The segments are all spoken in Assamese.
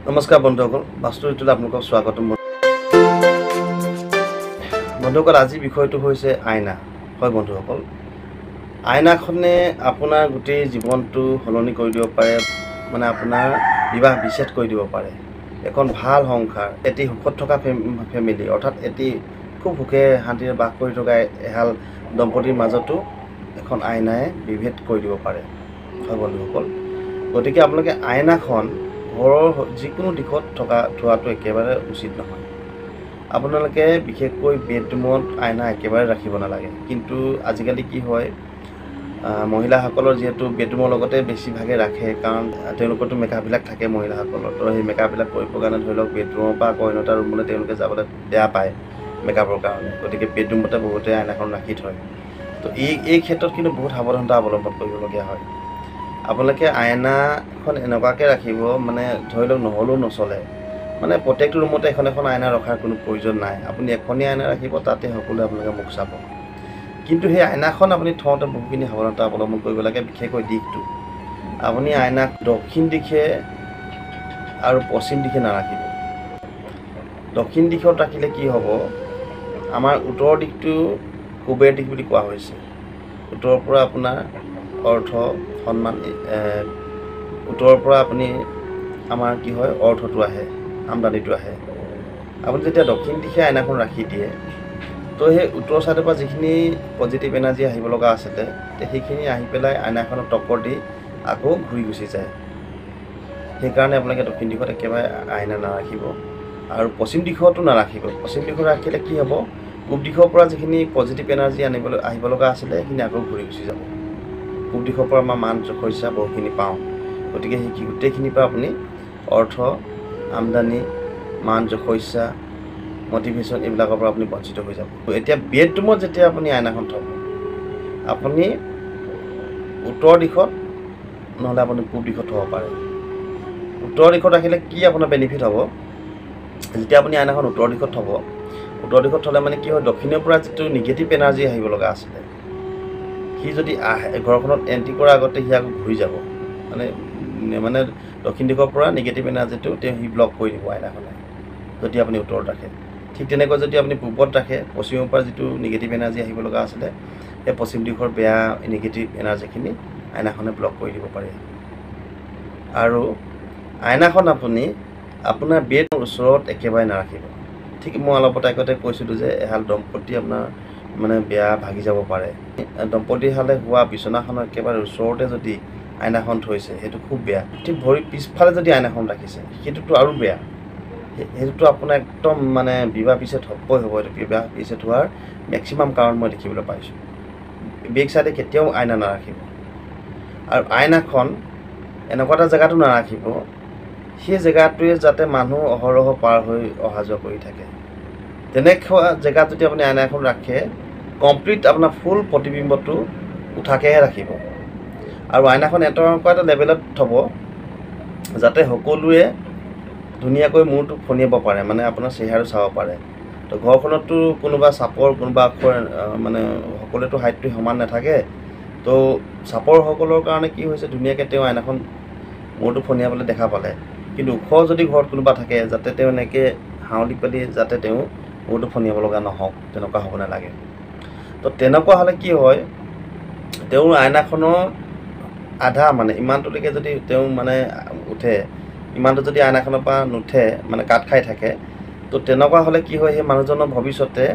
নমস্কাৰ বন্ধুসকল, বাস্তু ঋতুলৈ আপোনালোকক স্বাগতম। বন্ধুসকল, আজিৰ বিষয়টো হৈছে আইনা। হয় বন্ধুসকল, আইনাখনে আপোনাৰ গোটেই জীৱনটো সলনি কৰি দিব পাৰে, মানে আপোনাৰ বিবাহ বিচ্ছেদ কৰি দিব পাৰে। এখন ভাল সংসাৰ, এটি সুখত থকা ফেমিলি, অৰ্থাৎ এটি খুব সুখে শান্তিৰে বাস কৰি থকা এহাল দম্পতীৰ মাজতো এখন আইনাই বিভেদ কৰি দিব পাৰে। হয় বন্ধুসকল, গতিকে আপোনালোকে আইনাখন ঘৰৰ যিকোনো দিশত থোৱাটো একেবাৰে উচিত নহয়। আপোনালোকে বিশেষকৈ বেডৰুমত আইনা একেবাৰে ৰাখিব নালাগে। কিন্তু আজিকালি কি হয়, মহিলাসকলৰ যিহেতু বেডৰুমৰ লগতে বেছিভাগে ৰাখে, কাৰণ তেওঁলোকৰতো মেকআপবিলাক থাকে মহিলাসকলৰ, তো সেই মেকআপবিলাক কৰিবৰ কাৰণে ধৰি লওক বেডৰুমৰ পৰা আকৌ অন্য এটা ৰুমলৈ তেওঁলোকে যাবলৈ বেয়া পায় মেকআপৰ কাৰণে, গতিকে বেডৰুমতে বহুতে আইনাখন ৰাখি থয়। তো এই ক্ষেত্ৰত কিন্তু বহুত সাৱধানতা অৱলম্বন কৰিবলগীয়া হয়। আপোনালোকে আইনাখন এনেকুৱাকৈ ৰাখিব, মানে ধৰি লওক নহ'লেও নচলে, মানে প্ৰত্যেকটো ৰুমতে এখন এখন আইনা ৰখাৰ কোনো প্ৰয়োজন নাই। আপুনি এখনেই আইনা ৰাখিব, তাতে সকলোৱে আপোনালোকে মুখ চাব। কিন্তু সেই আইনাখন আপুনি থওঁতে বহুখিনি সাৱধানতা অৱলম্বন কৰিব লাগে, বিশেষকৈ দিশটো। আপুনি আইনাক দক্ষিণ দিশে আৰু পশ্চিম দিশে নাৰাখিব। দক্ষিণ দিশত ৰাখিলে কি হ'ব, আমাৰ উত্তৰ দিশটো কুবেৰ দিশ বুলি কোৱা হৈছে। উত্তৰৰ পৰা আপোনাৰ অৰ্থ, সন্মান, উত্তৰৰ পৰা আপুনি আমাৰ কি হয়, অৰ্থটো আহে, আমদানিটো আহে। আপুনি যেতিয়া দক্ষিণ দিশে আইনাখন ৰাখি দিয়ে, তো সেই উত্তৰ ছাইডৰ পৰা যিখিনি পজিটিভ এনাৰ্জি আহিব লগা আছিলে, সেইখিনি আহি পেলাই আইনাখনক টক্কৰ দি আকৌ ঘূৰি গুচি যায়। সেইকাৰণে আপোনালোকে দক্ষিণ দিশত একেবাৰে আইনা নাৰাখিব আৰু পশ্চিম দিশতো নাৰাখিব। পশ্চিম দিশত ৰাখিলে কি হ'ব, পূব দিশৰ পৰা যিখিনি পজিটিভ এনাৰ্জি আহিব লগা আছিলে, সেইখিনি আকৌ ঘূৰি গুচি যাব। পূব দিশৰ পৰা আমাৰ মান যশস্যা বহুখিনি পাওঁ, গতিকে সেই গোটেইখিনিৰ পৰা আপুনি অৰ্থ, আমদানি, মান যশস্যা, মটিভেশ্যন এইবিলাকৰ পৰা আপুনি বঞ্চিত হৈ যাব। এতিয়া বেডৰুমত যেতিয়া আপুনি আইনাখন থ'ব, আপুনি উত্তৰ দিশত নহ'লে আপুনি পূব দিশত থ'ব পাৰে। উত্তৰ দিশত ৰাখিলে কি আপোনাৰ বেনিফিট হ'ব, যেতিয়া আপুনি আইনাখন উত্তৰ দিশত থ'ব, উত্তৰ দিশত থ'লে মানে কি হয়, দক্ষিণৰ পৰা যিটো নিগেটিভ এনাৰ্জি আহিব লগা আছিলে, সি যদি আহে ঘৰখনত এণ্ট্ৰি কৰাৰ আগতে সি আকৌ ঘূৰি যাব। মানে মানে দক্ষিণ দিশৰ পৰা নিগেটিভ এনাৰ্জিটো তেওঁ সি ব্লক কৰি দিব আইনাখনে, যদি আপুনি উত্তৰত ৰাখে। ঠিক তেনেকৈ যদি আপুনি পূবত ৰাখে, পশ্চিমৰ পৰা যিটো নিগেটিভ এনাৰ্জি আহিব লগা আছিলে, সেই পশ্চিম দিশৰ বেয়া নিগেটিভ এনাৰ্জিখিনি আইনাখনে ব্লক কৰি দিব পাৰে। আৰু আইনাখন আপুনি আপোনাৰ বেডৰ ওচৰত একেবাৰে নাৰাখিব। ঠিক মই অলপতে আগতে কৈছিলোঁ যে এহাল দম্পতী আপোনাৰ মানে বেয়া ভাগি যাব পাৰে। দম্পতীহালে হোৱা বিচনাখনৰ একেবাৰে ওচৰতে যদি আইনাখন থৈছে, সেইটো খুব বেয়া। ঠিক ভৰিৰ পিছফালে যদি আইনাখন ৰাখিছে, সেইটোতো আৰু বেয়া। সেইটোতো আপোনাৰ একদম মানে বিবাহ বিচ্ছেদ হ'বই হ'ব। এইটো বিবাহ বিচ্ছেদ হোৱাৰ মেক্সিমাম কাৰণ মই দেখিবলৈ পাইছোঁ। বেক চাইডে কেতিয়াও আইনা নাৰাখিব। আৰু আইনাখন এনেকুৱা এটা জেগাতো নাৰাখিব, সেই জেগাটোৱে যাতে মানুহ অহৰহ পাৰ হৈ অহা যোৱা কৰি থাকে। তেনেকুৱা জেগাত যদি আপুনি আইনা এখন ৰাখে, কমপ্লিট আপোনাৰ ফুল প্ৰতিবিম্বটো উঠাকৈহে ৰাখিব। আৰু আইনাখন এনেকুৱা এটা লেভেলত থ'ব যাতে সকলোৱে ধুনীয়াকৈ মূৰটো ফণিয়াব পাৰে, মানে আপোনাৰ চেহেৰাটো চাব পাৰে। তো ঘৰখনতো কোনোবা চাপৰ, কোনোবা আখৰ, মানে সকলোৱেতো হাইটটো সমান নাথাকে। তো চাপৰসকলৰ কাৰণে কি হৈছে, ধুনীয়াকৈ তেওঁ আইনাখন মূৰটো ফণিয়াবলৈ দেখা পালে। কিন্তু ওখ যদি ঘৰত কোনোবা থাকে, যাতে তেওঁ এনেকৈ হাউলি পেলি যাতে তেওঁ মূৰটো ফণিয়াব লগা নহওক, তেনেকুৱা হ'ব নালাগে। তো তেনেকুৱা হ'লে কি হয়, তেওঁৰ আইনাখনৰ আধা মানে ইমানটোলৈকে যদি তেওঁ মানে উঠে, ইমানটো যদি আইনাখনৰ পৰা নুঠে, মানে কাট খাই থাকে, তো তেনেকুৱা হ'লে কি হয়, সেই মানুহজনৰ ভৱিষ্যতে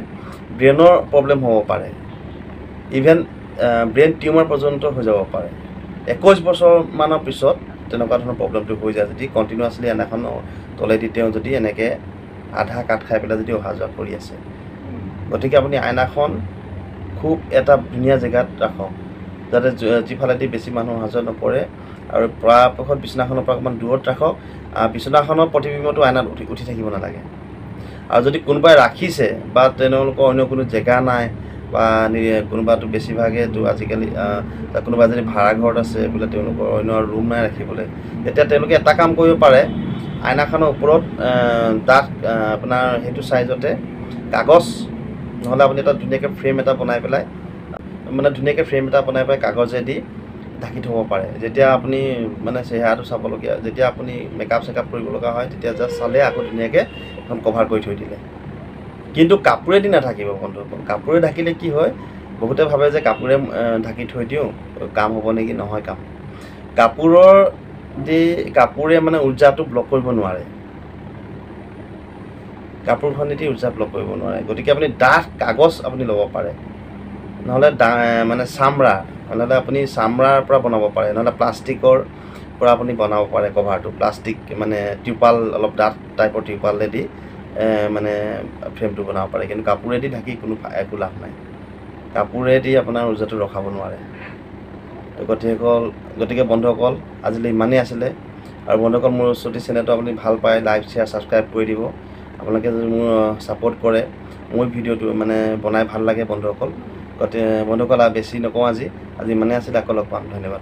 ব্ৰেইনৰ প্ৰব্লেম হ'ব পাৰে, ইভেন ব্ৰেইন টিউমাৰ পৰ্যন্ত হৈ যাব পাৰে। 21 বছৰমানৰ পিছত তেনেকুৱা ধৰণৰ প্ৰব্লেমটো হৈ যায়, যদি কণ্টিনিউৱাছলি আইনাখনৰ তলেদি তেওঁ যদি এনেকৈ আধা কাট খাই পেলাই যদি অহা যোৱা কৰি আছে। গতিকে আপুনি আইনাখন খুব এটা ধুনীয়া জেগাত ৰাখক, যাতে যিফালেদি বেছি মানুহ অহা যোৱা নকৰে, আৰু পৰাপক্ষত বিচনাখনৰ পৰা অকণমান দূৰত ৰাখক। বিচনাখনৰ প্ৰতিবিম্বটো আইনাত উঠি থাকিব নালাগে। আৰু যদি কোনোবাই ৰাখিছে বা তেওঁলোকৰ অন্য কোনো জেগা নাই, বা কোনোবাটো বেছিভাগেতো আজিকালি কোনোবা যদি ভাড়া ঘৰত আছে বোলে, তেওঁলোকৰ অন্য ৰুম নাই ৰাখিবলৈ, তেতিয়া তেওঁলোকে এটা কাম কৰিব পাৰে, আইনাখনৰ ওপৰত ডাঠ আপোনাৰ সেইটো চাইজতে কাগজ, নহ'লে আপুনি এটা ধুনীয়াকৈ ফ্ৰেম এটা বনাই পেলাই, মানে ধুনীয়াকৈ ফ্ৰেম এটা বনাই পেলাই কাগজেদি ঢাকি থ'ব পাৰে। যেতিয়া আপুনি মানে চেহেৰাটো চাবলগীয়া, যেতিয়া আপুনি মেকআপ চেকআপ কৰিব লগা হয়, তেতিয়া জাষ্ট চালে আকৌ ধুনীয়াকৈ এখন কভাৰ কৰি থৈ দিলে। কিন্তু কাপোৰেদি নাথাকিব বন্ধুসকল। কাপোৰে ঢাকিলে কি হয়, বহুতে ভাবে যে কাপোৰে ঢাকি থৈ দিওঁ কাম হ'ব নেকি, নহয় কাম। কাপোৰৰ দি কাপোৰে মানে উৰ্জাটো ব্লক কৰিব নোৱাৰে, কাপোৰখনেদি উৰ্জা ব্লক কৰিব নোৱাৰে। গতিকে আপুনি ডাঠ কাগজ আপুনি ল'ব পাৰে, নহ'লে মানে চামৰা, নহ'লে আপুনি চামৰাৰ পৰা বনাব পাৰে, নহ'লে প্লাষ্টিকৰ পৰা আপুনি বনাব পাৰে কভাৰটো। প্লাষ্টিক মানে টিউপাল, অলপ ডাঠ টাইপৰ টিউপালেদি মানে ফ্ৰেমটো বনাব পাৰে। কিন্তু কাপোৰেদি ঢাকি কোনো একো লাভ নাই, কাপোৰেদি আপোনাৰ উৰ্জাটো ৰখাব নোৱাৰে। গতিকে বন্ধুসকল আজিলৈ ইমানেই আছিলে। আৰু বন্ধুসকল, মোৰ যদি চেনেলটো আপুনি ভাল পায়, লাইক শ্বেয়াৰ ছাবস্ক্ৰাইব কৰি দিব। আপোনালোকে যদি মোৰ ছাপোৰ্ট কৰে, মোৰ ভিডিঅ'টো মানে বনাই ভাল লাগে বন্ধুসকল। গতিকে বন্ধুসকল, আৰু বেছি নকওঁ, আজি ইমানেই আছিলে, আকৌ লগ পাম, ধন্যবাদ।